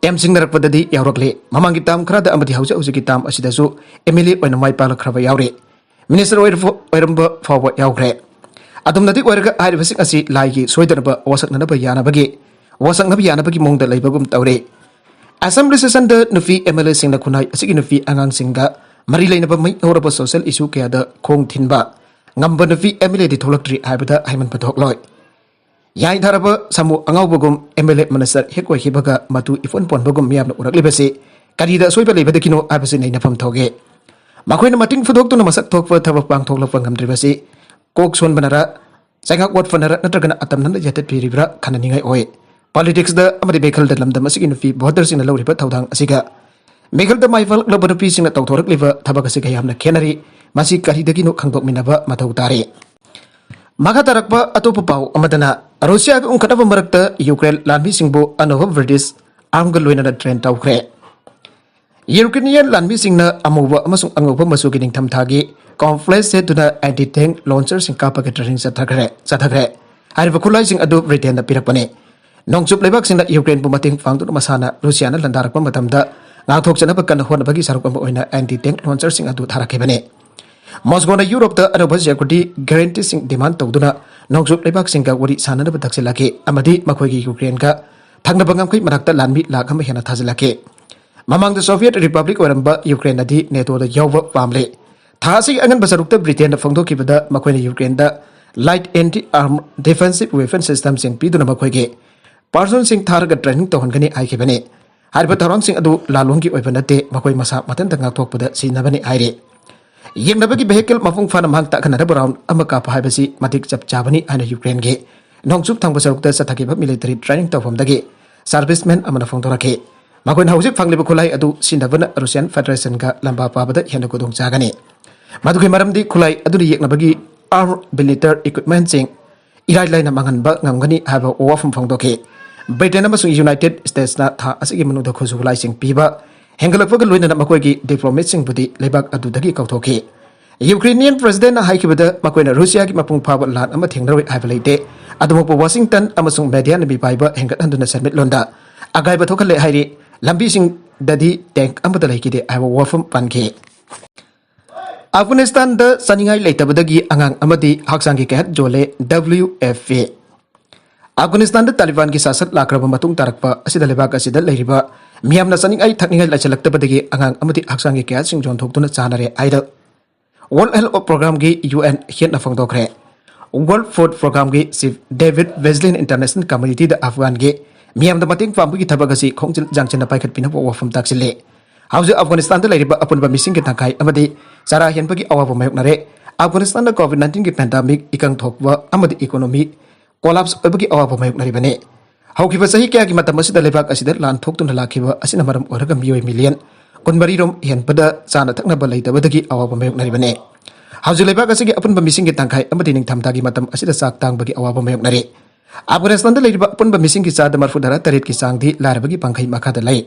ꯇꯦꯝꯁꯤꯡꯅꯔꯛꯄꯗꯗꯤ ꯌꯥꯎꯔꯛꯂꯤ꯫ ꯃꯃꯥꯡꯒꯤ term ꯈꯔꯗ ꯑꯃꯗꯤ ꯍꯧꯖꯤꯛ ꯍꯧꯖꯤꯛꯀꯤ term ꯑꯁꯤꯗꯁꯨ MLA ꯑꯣꯏꯅ ꯃꯥꯏ ꯄꯥꯛꯂꯛꯈ꯭ꯔꯕ ꯌꯥꯎꯔꯤ꯫ Minister ꯑꯣꯏꯔꯕ-, ꯑꯣꯏꯔꯝꯕ ꯐꯥꯎꯕ ꯌꯥꯎꯈ꯭ꯔꯦ꯫ ꯑꯗꯨꯝꯅꯗꯤ ꯑꯣꯏꯔꯒ ꯍꯥꯏꯔꯤꯕꯁꯤꯡ ꯑꯁꯤ ꯂꯥꯏꯒꯤ ꯁꯣꯏꯗꯅꯕ ꯋꯥꯁꯛꯅꯅꯕ ꯌꯥꯅꯕꯒꯤ, ꯋꯥꯁꯛꯅꯕ ꯌꯥꯅꯕꯒꯤ ꯃꯑꯣꯡꯗ ꯂꯩꯕꯒꯨꯝ ꯇꯧꯔꯤ꯫ Assembly sessionꯗ ꯅꯨꯄꯤ MLAꯁꯤꯡꯅ ꯈꯨꯟꯅꯥꯏ ꯑꯁꯤꯒꯤ ꯅꯨꯄꯤ ꯑꯉꯥꯡꯁꯤꯡꯒ ꯃꯔꯤ ꯂꯩꯅꯕ ꯃꯩ ꯍꯧꯔꯕ social issue ꯀꯌꯥꯗ ꯈꯣꯡ ꯊꯤꯟꯕ ꯉꯝꯕ ꯅꯨꯄꯤ MLAꯗꯤ ꯊꯣꯛꯂꯛꯇ꯭ꯔꯤ ꯍꯥꯏꯕꯗ ꯍꯥꯏꯃꯟꯕ ꯊꯣꯛꯂꯣꯏ꯫ ꯌꯥꯏꯊꯔꯕ ꯁꯥꯃꯨ ꯑꯉꯥꯎꯕꯒꯨꯝ MLA minister ꯍꯦꯛ ꯑꯣꯏꯈꯤꯕꯒ ꯃꯇꯨ ꯏꯐꯣꯟ ꯄꯣꯟꯕꯒꯨꯝ ꯃꯤꯌꯥꯝꯅ ꯎꯔꯛꯂꯤꯕꯁꯤ ꯀꯔꯤꯗ ꯑꯁꯣꯏꯕ ꯂꯩꯕꯗꯒꯤꯅꯣ ꯍꯥꯏꯕꯁꯤ ꯅꯩꯅꯐꯝ ꯊꯣꯛꯏ꯫ ꯃꯈꯣꯏꯅ ꯃꯇꯤꯡ ꯐꯨꯗꯣꯛꯇꯨꯅ ꯃꯁꯛ ꯊꯣꯛꯄ ꯊꯕꯛ ꯄꯥꯡꯊꯣꯛꯂꯛꯄ ꯉꯝꯗ꯭ꯔꯤꯕꯁꯤ ꯀꯣꯛ ꯁꯣꯟꯕꯅꯔ, ꯆꯩꯉꯥꯛ ꯋꯥꯠꯄꯅꯔ ꯅꯠꯇ꯭ꯔꯒꯅ ꯑꯇꯝꯅꯅ ꯌꯥꯊꯠꯄꯤꯔꯤꯕ꯭ꯔꯥ ꯈꯟꯅꯅꯤꯡꯉꯥꯏ ꯑꯣꯏ꯫ Politicsꯇ ꯑꯃꯗꯤ ꯃꯤꯈꯜꯗ ꯂꯝꯗꯝ ꯑꯁꯤꯒꯤ ꯅꯨꯄꯤ voterꯁꯤꯡꯅ ꯂꯧꯔꯤꯕ ꯊꯧꯗꯥꯡ ꯑꯁꯤꯒ ꯃꯤꯈꯜꯗ ꯃꯥꯏ ꯄꯥꯛꯂꯕ ꯅꯨꯄꯤꯁꯤꯡꯅ ꯇꯧꯊꯣꯔꯛꯂꯤꯕ ꯊꯕꯛ ꯑꯁꯤꯒ ꯌꯥꯝꯅ ꯈꯦꯠꯅꯔꯤ꯫ ꯃꯁꯤ ꯀꯔꯤꯗꯒꯤꯅꯣ ꯈꯪꯗꯣꯛꯃꯤꯟꯅꯕ ꯃꯊꯧ ꯇꯥꯔꯤ꯫ ꯃꯈꯥ ꯇꯥꯔꯛꯄ ꯑꯇꯣꯞꯄ ꯄꯥꯎ ꯑꯃꯗꯅ, ꯔꯨꯁꯤꯌꯥꯒ ꯎꯪꯈꯠꯅꯕ ꯃꯔꯛꯇ ꯌꯨꯀ꯭ꯔꯦꯟ ꯂꯥꯟꯃꯤꯁꯤꯡꯕꯨ ꯑꯅꯧꯕ British armꯒ ꯂꯣꯏꯅꯅ train ꯇꯧꯈ꯭ꯔꯦ꯫ ꯌꯨꯀ꯭ꯔꯦꯅꯤꯌꯟ ꯂꯥꯟꯃꯤꯁꯤꯡꯅ ꯑꯃꯨꯕ ꯑꯃꯁꯨꯡ ꯑꯉꯧꯕ ꯃꯆꯨꯒꯤ ꯅꯤꯡꯊꯝꯊꯥꯒꯤ camouflage ꯁꯦꯠꯇꯨꯅ anti tank launcherꯁꯤꯡ ꯀꯥꯞꯄꯒ training ꯆꯠꯊꯈ꯭ꯔꯦ ꯆꯠꯊꯈ꯭ꯔꯦ꯫ ꯍꯥꯏꯔꯤꯕ ꯈꯨꯠꯂꯥꯏꯁꯤꯡ ꯑꯗꯨ ꯕ꯭ꯔꯤꯇꯦꯟꯅ ꯄꯤꯔꯛꯄꯅꯤ꯫ ꯅꯣꯡꯆꯨꯞ ꯂꯩꯕꯥꯛꯁꯤꯡꯅ ꯌꯨꯀ꯭ꯔꯦꯟꯕꯨ ꯃꯇꯦꯡ ꯄꯥꯡꯗꯨꯅ ꯃꯁꯥꯅ ꯔꯨꯁꯤꯌꯥꯅ ꯂꯥꯟꯗꯥꯔꯛꯄ ꯃꯇꯝꯗ ꯉꯥꯛꯊꯣꯛꯆꯅꯕ ꯀꯟꯅ ꯍꯣꯠꯅꯕꯒꯤ ꯁꯔꯨꯛ ꯑꯃ ꯑꯣꯏꯅ anti tank launcherꯁꯤꯡ ꯑꯗꯨ ꯊꯥꯔꯛꯈꯤꯕꯅꯤ꯫ ꯃꯣꯁꯀꯣꯅ ꯌꯨꯔꯣꯞꯇ ꯑꯅꯧꯕ security guaranteeꯁꯤꯡ demand ꯇꯧꯗꯨꯅ ꯅꯣꯡꯆꯨꯞ ꯂꯩꯕꯥꯛꯁꯤꯡꯒ ꯋꯥꯔꯤ ꯁꯥꯟꯅꯅꯕ ꯇꯛꯁꯤꯜꯂꯛꯈꯤ ꯑꯃꯗꯤ ꯃꯈꯣꯏꯒꯤ ꯌꯨꯀ꯭ꯔꯦꯟꯒ ꯊꯪꯅꯕ ꯉꯝꯈꯩ ꯃꯅꯥꯛꯇ ꯂꯥꯟꯃꯤ ꯂꯥꯈ ꯑꯃ ꯍꯦꯟꯅ ꯊꯥꯖꯤꯜꯂꯛꯈꯤ꯫ ꯃꯃꯥꯡꯗ Soviet Republic ꯑꯣꯏꯔꯝꯕ ꯌꯨꯀ꯭ꯔꯦꯟꯅꯗꯤ NATOꯗ ꯌꯥꯎꯕ ꯄꯥꯝꯂꯤ꯫ ꯊꯥ ꯑꯁꯤꯒꯤ ꯑꯉꯟꯕ ꯁꯔꯨꯛꯇ ꯕ꯭ꯔꯤꯇꯦꯟꯅ ꯐꯣꯡꯗꯣꯛꯈꯤꯕꯗ ꯃꯈꯣꯏꯅ ꯌꯨꯀ꯭ꯔꯦꯟꯗ light anti arm defensive weapon systemꯁꯤꯡ ꯄꯤꯗꯨꯅ ꯃꯈꯣꯏꯒꯤ personꯁꯤꯡ ꯊꯥꯔꯒ training ꯇꯧꯍꯟꯒꯅꯤ ꯍꯥꯏꯈꯤꯕꯅꯤ꯫ ꯍꯥꯏꯔꯤꯕ ꯊꯧꯔꯥꯡꯁꯤꯡ ꯑꯗꯨ ꯂꯥꯂꯣꯡꯒꯤ ꯑꯣꯏꯕ ꯅꯠꯇꯦ, ꯃꯈꯣꯏ ꯃꯁꯥ ꯃꯊꯟꯇ ꯉꯥꯛꯊꯣꯛꯄꯗ ꯁꯤꯖꯤꯟꯅꯕꯅꯤ ꯍꯥꯏꯔꯤ꯫ ꯌꯦꯡꯅꯕꯒꯤ vehicle ꯃꯄꯨꯡ ꯐꯥꯅ ꯃꯥꯡ ꯇꯥꯛꯍꯟꯅꯅꯕ round ꯑꯃ ꯀꯥꯞꯄ ꯍꯥꯏꯕꯁꯤ ꯃꯇꯤꯛ ꯆꯞ ꯆꯥꯕꯅꯤ ꯍꯥꯏꯅ ꯌꯨꯀ꯭ꯔꯦꯟꯒꯤ ꯅꯣꯡꯆꯨꯞ ꯊꯪꯕ ꯁꯔꯨꯛꯇ ꯆꯠꯊꯈꯤꯕ military training ꯇꯧꯐꯝꯗꯒꯤ serviceman ꯑꯃꯅ ꯐꯣꯡꯗꯣꯔꯛꯈꯤ꯫ ꯃꯈꯣꯏꯅ ꯍꯧꯖꯤꯛ ꯐꯪꯂꯤꯕ ꯈꯨꯠꯂꯥꯏ ꯑꯗꯨ ꯁꯤꯖꯤꯟꯅꯕꯅ Russian Federationꯒ ꯂꯝꯕꯥ ꯄꯥꯕꯗ ꯍꯦꯟꯅ ꯈꯨꯗꯣꯡ ꯆꯥꯒꯅꯤ꯫ ꯃꯗꯨꯒꯤ ꯃꯔꯝꯗꯤ ꯈꯨꯠꯂꯥꯏ ꯑꯗꯨꯅ ꯌꯦꯛꯅꯕꯒꯤ arm military equipmentꯁꯤꯡ ꯏꯔꯥꯏ ꯂꯥꯏꯅ ꯃꯥꯡꯍꯟꯕ ꯉꯝꯒꯅꯤ ꯍꯥꯏꯕ ꯋꯥꯐꯝ ꯐꯣꯡꯗꯣꯛꯈꯤ꯫ ꯕ꯭ꯔꯤꯇꯦꯟ ꯑꯃꯁꯨꯡ United Statesꯅ ꯊꯥ ꯑꯁꯤꯒꯤ ꯃꯅꯨꯡꯗ ꯈꯨꯠꯁꯨ ꯈꯨꯠꯂꯥꯏꯁꯤꯡ ꯄꯤꯕ ꯍꯦꯟꯒꯠꯂꯛꯄꯒ ꯂꯣꯏꯅꯅ ꯃꯈꯣꯏꯒꯤ diplomatꯁꯤꯡꯕꯨꯗꯤ ꯂꯩꯕꯥꯛ ꯑꯗꯨꯗꯒꯤ ꯀꯧꯊꯣꯛꯈꯤ꯫ ꯌꯨꯀ꯭ꯔꯦꯅꯤꯌꯟ presidentꯅ ꯍꯥꯏꯈꯤꯕꯗ ꯃꯈꯣꯏꯅ ꯔꯨꯁꯤꯌꯥꯒꯤ ꯃꯄꯨꯡ ꯐꯥꯕ ꯂꯥꯟ ꯑꯃ ꯊꯦꯡꯅꯔꯣꯏ ꯍꯥꯏꯕ ꯂꯩꯇꯦ꯫ ꯑꯗꯨꯃꯛꯄꯨ ꯋꯥꯁꯤꯡꯇꯟ ꯑꯃꯁꯨꯡ mediaꯅ ꯃꯤꯄꯥꯏꯕ ꯍꯦꯟꯒꯠꯍꯟꯗꯨꯅ ꯁꯦꯟꯃꯤꯠꯂꯣꯟꯗ ꯑꯀꯥꯏꯕ ꯊꯣꯛꯍꯜꯂꯦ ꯍꯥꯏꯔꯤ꯫ ꯂꯝꯕꯤꯁꯤꯡꯗꯗꯤ tank ꯑꯃꯠꯇ ꯂꯩꯈꯤꯗꯦ ꯍꯥꯏꯕ ꯋꯥꯐꯝ ꯄꯟꯈꯤ꯫ ꯑꯐꯒꯥꯅꯤꯁꯇꯥꯟꯗ ꯆꯥꯅꯤꯡꯉꯥꯏ ꯂꯩꯇꯕꯗꯒꯤ ꯑꯉꯥꯡ ꯑꯃꯗꯤ ꯍꯛꯆꯥꯡꯒꯤ ꯀꯌꯥꯠ ꯌꯣꯜꯂꯦ, WFP꯫ ꯑꯐꯒꯥꯅꯤꯁꯇꯥꯟꯗ ꯇꯥꯂꯤꯕꯥꯟꯒꯤ ꯁꯥꯁꯟ ꯂꯥꯛꯈ꯭ꯔꯕ ꯃꯇꯨꯡ ꯇꯥꯔꯛꯄ ꯑꯁꯤꯗ ꯂꯩꯕꯥꯛ ꯑꯁꯤꯗ ꯂꯩꯔꯤꯕ ꯃꯤꯌꯥꯝꯅ ꯆꯥꯅꯤꯡꯉꯥꯏ ꯊꯛꯅꯤꯡꯉꯥꯏ ꯂꯩꯁꯤꯜꯂꯛꯇꯕꯗꯒꯤ ꯑꯉꯥꯡ ꯑꯃꯗꯤ ꯍꯛꯆꯥꯡꯒꯤ ꯀꯌꯥꯁꯤꯡ ꯌꯣꯟꯊꯣꯛꯇꯨꯅ ꯆꯥꯅꯔꯦ ꯍꯥꯏꯗ ꯋꯥꯔꯜꯗ ꯍꯦꯜꯊ ꯄ꯭ꯔꯣꯒ꯭ꯔꯥꯝꯒꯤ, ꯌꯨ ꯑꯦꯟ, ꯍꯦꯠꯅ ꯐꯣꯡꯗꯣꯛꯈ꯭ꯔꯦ꯫ ꯋꯥꯔꯜꯗ ꯐꯨꯗ ꯄ꯭ꯔꯣꯒ꯭ꯔꯥꯝꯒꯤ ꯆꯤꯐ ꯗꯦꯕꯤꯗ ꯕꯦꯖꯂꯤꯟ ꯏꯟꯇꯔꯅꯦꯁꯅꯦꯜ ꯀꯝꯃ꯭ꯌꯨꯅꯤꯇꯤꯗ ꯑꯐꯒꯥꯟꯒꯤ ꯃꯤꯌꯥꯝꯗ ꯃꯇꯦꯡ ꯄꯥꯡꯕꯒꯤ ꯊꯕꯛ ꯑꯁꯤ ꯈꯣꯡꯖꯤꯜ ꯌꯥꯡꯁꯤꯟꯅ ꯄꯥꯏꯈꯠꯄꯤꯅꯕ ꯋꯥꯐꯝ ꯇꯥꯛꯁꯤꯜꯂꯤ꯫ ꯍꯧꯖꯤꯛ ꯑꯐꯒꯥꯅꯤꯁꯇꯥꯟꯗ ꯂꯩꯔꯤꯕ ꯑꯄꯨꯟꯕ ꯃꯤꯁꯤꯡꯒꯤ ꯇꯪꯈꯥꯏ ꯑꯃꯗꯤ ꯆꯔꯥ ꯍꯦꯟꯕꯒꯤ ꯑꯋꯥꯕ ꯃꯥꯌꯣꯛꯅꯔꯦ꯫ ꯑꯐꯒꯥꯅꯤꯁꯇꯥꯟꯗ ꯀꯣꯚꯤꯗ ꯅꯥꯏꯟꯇꯤꯟꯒꯤ ꯄꯦꯟꯗꯥꯃꯤꯛ, ꯏꯀꯪ ꯊꯣꯛꯄ ꯑꯃꯗꯤ ꯏꯀꯣꯅꯣꯃꯤ ꯀꯣꯂꯥꯞꯁ ꯑꯣꯏꯕꯒꯤ ꯑꯋꯥꯕ ꯃꯥꯌꯣꯛꯅꯔꯤꯕꯅꯤ꯫ ꯍꯧꯈꯤꯕ ꯆꯍꯤ ꯀꯌꯥꯒꯤ ꯃꯇꯝ ꯑꯁꯤꯗ ꯂꯩꯕꯥꯛ ꯑꯁꯤꯗ ꯂꯥꯟ ꯊꯣꯛꯇꯨꯅ ꯂꯥꯛꯈꯤꯕ ꯑꯁꯤꯅ ꯃꯔꯝ ꯑꯣꯏꯔꯒ ꯃꯤꯑꯣꯏ ꯃꯤꯂꯤꯌꯟ ꯀꯨꯟꯃꯔꯤ ꯔꯣꯝ ꯍꯦꯟꯕꯗ ꯆꯥꯅ ꯊꯛꯅꯕ ꯂꯩꯇꯕꯗꯒꯤ ꯑꯋꯥꯕ ꯃꯥꯌꯣꯛꯅꯔꯤꯕꯅꯤ꯫ ꯍꯧꯖꯤꯛ ꯂꯩꯕꯥꯛ ꯑꯁꯤꯒꯤ ꯑꯄꯨꯟꯕ ꯃꯤꯁꯤꯡꯒꯤ ꯇꯪꯈꯥꯏ ꯑꯃꯗꯤ ꯅꯤꯡꯊꯝꯊꯥꯒꯤ ꯃꯇꯝ ꯑꯁꯤꯗ ꯆꯥꯛ ꯇꯥꯡꯕꯒꯤ ꯑꯋꯥꯕ ꯃꯥꯌꯣꯛꯅꯔꯤ꯫ ꯑꯐꯒꯥꯅꯤꯁꯇꯥꯟꯗ ꯂꯩꯔꯤꯕ ꯑꯄꯨꯟꯕ ꯃꯤꯁꯤꯡꯒꯤ ꯆꯥꯗ ꯃꯔꯐꯨ ꯇꯔꯥ ꯇꯔꯦꯠꯀꯤ ꯆꯥꯡꯗꯤ ꯂꯥꯏꯔꯕꯒꯤ ꯄꯥꯡꯈꯩ ꯃꯈꯥꯗ ꯂꯩ꯫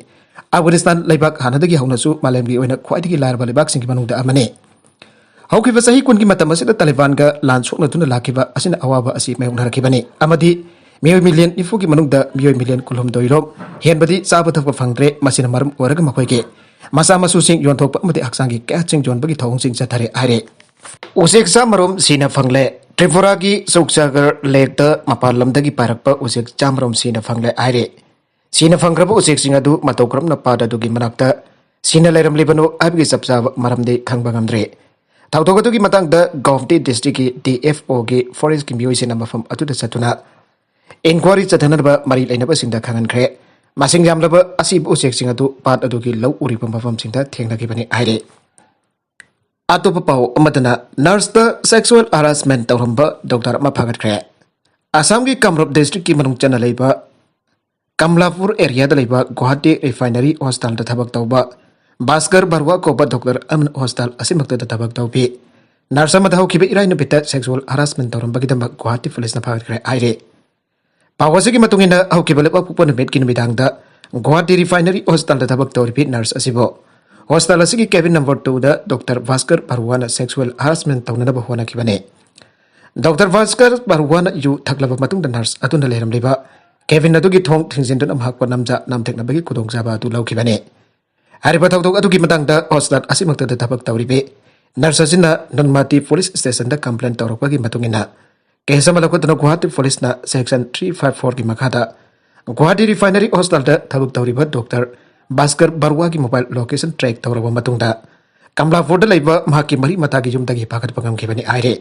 ꯑꯐꯒꯥꯅꯤꯁꯇꯥꯟ ꯂꯩꯕꯥꯛ ꯍꯥꯟꯅꯗꯒꯤ ꯍꯧꯅꯁꯨ ꯃꯥꯂꯦꯝꯒꯤ ꯑꯣꯏꯅ ꯈ꯭ꯋꯥꯏꯗꯒꯤ ꯂꯥꯏꯔꯕ ꯂꯩꯕꯥꯛꯁꯤꯡꯒꯤ ꯃꯅꯨꯡꯗ ꯑꯃꯅꯤ꯫ ꯍꯧꯈꯤꯕ ꯆꯍꯤ ꯀꯨꯟꯒꯤ ꯃꯇꯝ ꯑꯁꯤꯗ ꯇꯥꯂꯤꯕꯥꯟꯒ ꯂꯥꯟ ꯁꯣꯛꯅꯗꯨꯅ ꯂꯥꯛꯈꯤꯕ ꯑꯁꯤꯅ ꯑꯋꯥꯕ ꯑꯁꯤ ꯃꯥꯌꯣꯛꯅꯔꯛꯈꯤꯕꯅꯤ ꯑꯃꯗꯤ ꯃꯤꯑꯣꯏ ꯃꯤꯂꯤꯌꯟ ꯅꯤꯐꯨꯒꯤ ꯃꯅꯨꯡꯗ ꯃꯤꯑꯣꯏ ꯃꯤꯂꯤꯌꯟ ꯀꯨꯟꯍꯨꯝꯗꯣꯏ ꯔꯣꯝ ꯍꯦꯟꯕꯗꯤ ꯆꯥꯕ ꯊꯛꯄ ꯐꯪꯗ꯭ꯔꯦ꯫ ꯃꯁꯤꯅ ꯃꯔꯝ ꯑꯣꯏꯔꯒ ꯃꯈꯣꯏꯒꯤ ꯃꯆꯥ ꯃꯁꯨꯁꯤꯡ ꯌꯣꯟꯊꯣꯛꯄ ꯑꯃꯗꯤ ꯍꯛꯆꯥꯡꯒꯤ ꯀꯌꯥꯠꯁꯤꯡ ꯌꯣꯟꯕꯒꯤ ꯊꯧꯑꯣꯡꯁꯤꯡ ꯆꯠꯊꯔꯦ ꯍꯥꯏꯔꯦ꯫ ꯎꯆꯦꯛ ꯆꯥꯃꯔꯣꯝ ꯁꯤꯅ ꯐꯪꯂꯦ꯫ ꯇ꯭ꯔꯤꯄꯨꯔꯥꯒꯤ ꯁꯨꯛꯆꯥꯒꯔ ꯂꯦꯛꯇ ꯃꯄꯥꯟ ꯂꯝꯗꯒꯤ ꯄꯥꯏꯔꯛꯄ ꯎꯆꯦꯛ ꯆꯥꯃꯔꯣꯝ ꯁꯤꯅ ꯐꯪꯂꯦ ꯍꯥꯏꯔꯦ꯫ ꯁꯤꯅ ꯐꯪꯈ꯭ꯔꯕ ꯎꯆꯦꯛꯁꯤꯡ ꯑꯗꯨ ꯃꯇꯧ ꯀꯔꯝꯅ ꯄꯥꯠ ꯑꯗꯨꯒꯤ ꯃꯅꯥꯛꯇ ꯁꯤꯅ ꯂꯩꯔꯝꯂꯤꯕꯅꯣ ꯍꯥꯏꯕꯒꯤ ꯆꯞ ꯆꯥꯕ ꯃꯔꯝꯗꯤ ꯈꯪꯕ ꯉꯝꯗ꯭ꯔꯤ꯫ ꯊꯧꯗꯣꯛ ꯑꯗꯨꯒꯤ ꯃꯇꯥꯡꯗ ꯒꯧꯍꯥꯇꯤ ꯗꯤꯁꯇ꯭ꯔꯤꯛꯀꯤ ꯗꯤ ꯑꯦꯐ ꯑꯣꯒꯤ ꯐꯣꯔꯦꯁꯀꯤ ꯃꯤꯑꯣꯏꯁꯤꯡꯅ ꯃꯐꯝ ꯑꯗꯨꯗ ꯆꯠꯇꯨꯅ ꯏꯟꯀ꯭ꯋꯥꯔꯤ ꯆꯠꯊꯅꯅꯕ ꯃꯔꯤ ꯂꯩꯅꯕꯁꯤꯡꯗ ꯈꯪꯍꯟꯈ꯭ꯔꯦ꯫ ꯃꯁꯤꯡ ꯌꯥꯝꯂꯕ ꯑꯁꯤꯕ ꯎꯆꯦꯛꯁꯤꯡ ꯑꯗꯨ ꯄꯥꯠ ꯑꯗꯨꯒꯤ ꯂꯧ ꯎꯔꯤꯕ ꯃꯐꯝꯁꯤꯡꯗ ꯊꯦꯡꯅꯈꯤꯕꯅꯤ ꯍꯥꯏꯔꯤ꯫ ꯑꯇꯣꯞꯄ ꯄꯥꯎ ꯑꯃꯗꯅ, ꯅꯔꯁꯇ ꯁꯦꯛꯁꯨꯑꯦꯜ ꯍꯔꯥꯁꯃꯦꯟ ꯇꯧꯔꯝꯕ ꯗꯣꯛꯇꯔ ꯑꯃ ꯐꯥꯒꯠꯈ꯭ꯔꯦ꯫ ꯑꯁꯥꯝꯒꯤ ꯀꯥꯃꯔꯨꯞ ꯗꯤꯁꯇ꯭ꯔꯤꯛꯀꯤ ꯃꯅꯨꯡ ꯆꯟꯅ ꯂꯩꯕ ꯀꯃꯂꯥꯄꯨꯔ ꯑꯦꯔꯤꯌꯥꯗ ꯂꯩꯕ ꯒꯨꯋꯥꯍꯥꯇꯤ ꯔꯤꯐꯥꯏꯅꯔꯤ ꯍꯣꯁꯇꯥꯜꯗ ꯊꯕꯛ ꯇꯧꯕ ꯚꯥꯁꯀꯔ ꯕꯔꯨꯋꯥ ꯀꯧꯕ ꯗꯣꯛꯇꯔ ꯑꯃꯅ ꯍꯣꯁꯇꯥꯜ ꯑꯁꯤꯃꯛꯇꯗ ꯊꯕꯛ ꯇꯧꯈꯤ꯫ ꯅꯔꯁ ꯑꯃꯗ ꯍꯧꯈꯤꯕ ꯏꯔꯥꯏ ꯅꯨꯃꯤꯠꯇ ꯁꯦꯛꯁꯨꯑꯦꯜ ꯍꯔꯥꯁꯃꯦꯟ ꯇꯧꯔꯝꯕꯒꯤꯗꯃꯛ ꯒꯨꯋꯥꯍꯥꯇꯤ ꯄꯨꯂꯤꯁꯅ ꯐꯥꯒꯠꯈ꯭ꯔꯦ ꯍꯥꯏꯔꯤ꯫ ꯄꯥꯎ ꯑꯁꯤꯒꯤ ꯃꯇꯨꯡ ꯏꯟꯅ, ꯍꯧꯈꯤꯕ ꯂꯩꯕꯥꯛꯄꯣꯛꯄ ꯅꯨꯃꯤꯠꯀꯤ ꯅꯨꯃꯤꯗꯥꯡꯗ ꯒꯨꯋꯥꯍꯥꯇꯤ ꯔꯤꯐꯥꯏꯅꯔꯤ ꯍꯣꯁꯇꯥꯜꯗ ꯊꯕꯛ ꯇꯧꯔꯤꯕꯤ ꯅꯔꯁ ꯑꯁꯤꯕꯨ ꯍꯣꯁꯇꯥꯜ ꯑꯁꯤꯒꯤ ꯀꯦꯕꯤꯟ ꯅꯝꯕꯔ ꯇꯨꯗ ꯗꯣꯛꯇꯔ ꯚꯥꯁꯀꯔ ꯕꯔꯨꯋꯥꯅ ꯁꯦꯛꯁꯨꯑꯦꯜ ꯍꯔꯥꯁꯃꯦꯟ ꯇꯧꯅꯅꯕ ꯍꯣꯠꯅꯈꯤꯕꯅꯤ꯫ ꯗꯣꯛꯇꯔ ꯚꯥꯁꯀꯔ ꯕꯔꯨꯋꯥꯅ ꯌꯨ ꯊꯛꯂꯕ ꯃꯇꯨꯡꯗ ꯅꯔꯁ ꯑꯗꯨꯅ ꯂꯩꯔꯝꯂꯤꯕ ꯀꯦꯕꯤꯟ ꯑꯗꯨꯒꯤ ꯊꯣꯡ ꯊꯤꯡꯖꯤꯟꯗꯨꯅ ꯃꯍꯥꯛꯄꯨ ꯅꯝꯖ ꯅꯝꯊꯦꯛꯅꯕꯒꯤ ꯈꯨꯗꯣꯡꯆꯥꯕ ꯑꯗꯨ ꯂꯧꯈꯤꯕꯅꯤ꯫ ꯍꯥꯏꯔꯤꯕ ꯊꯧꯗꯣꯛ ꯑꯗꯨꯒꯤ ꯃꯇꯥꯡꯗ ꯍꯣꯁꯇꯥꯜ ꯑꯁꯤꯃꯛꯇꯗ ꯊꯕꯛ ꯇꯧꯔꯤꯕꯤ ꯅꯔꯁ ꯑꯁꯤꯅ ꯅꯨꯟꯃꯥꯇꯤ ꯄꯨꯂꯤꯁ ꯁ꯭ꯇꯦꯁꯟꯗ ꯀꯝꯄ꯭ꯂꯦꯟ ꯇꯧꯔꯛꯄꯒꯤ ꯃꯇꯨꯡ ꯏꯟꯅ ꯀꯦꯁ ꯑꯃ ꯂꯧꯈꯠꯇꯨꯅ ꯒꯨꯋꯥꯍꯥꯇꯤ ꯄꯨꯂꯤꯁꯅ ꯁꯦꯛꯁꯟ ꯊ꯭ꯔꯤ ꯐꯥꯏꯚ ꯐꯣꯔꯒꯤ ꯃꯈꯥꯗ ꯒꯨꯋꯥꯍꯥꯇꯤ ꯔꯤꯐꯥꯏꯅꯔꯤ ꯍꯣꯁꯇꯦꯜꯗ ꯊꯕꯛ ꯇꯧꯔꯤꯕ doctor Bhaskar ꯕꯔꯨꯋꯥꯒꯤ mobile location track ꯇꯧꯔꯕ ꯃꯇꯨꯡꯗ ꯀꯃꯂꯥꯄꯨꯔꯗ ꯂꯩꯕ ꯃꯍꯥꯛꯀꯤ ꯃꯔꯤ ꯃꯇꯥꯒꯤ ꯌꯨꯝꯗꯒꯤ ꯐꯥꯒꯠꯄ ꯉꯝꯈꯤꯕꯅꯤ ꯍꯥꯏꯔꯤ꯫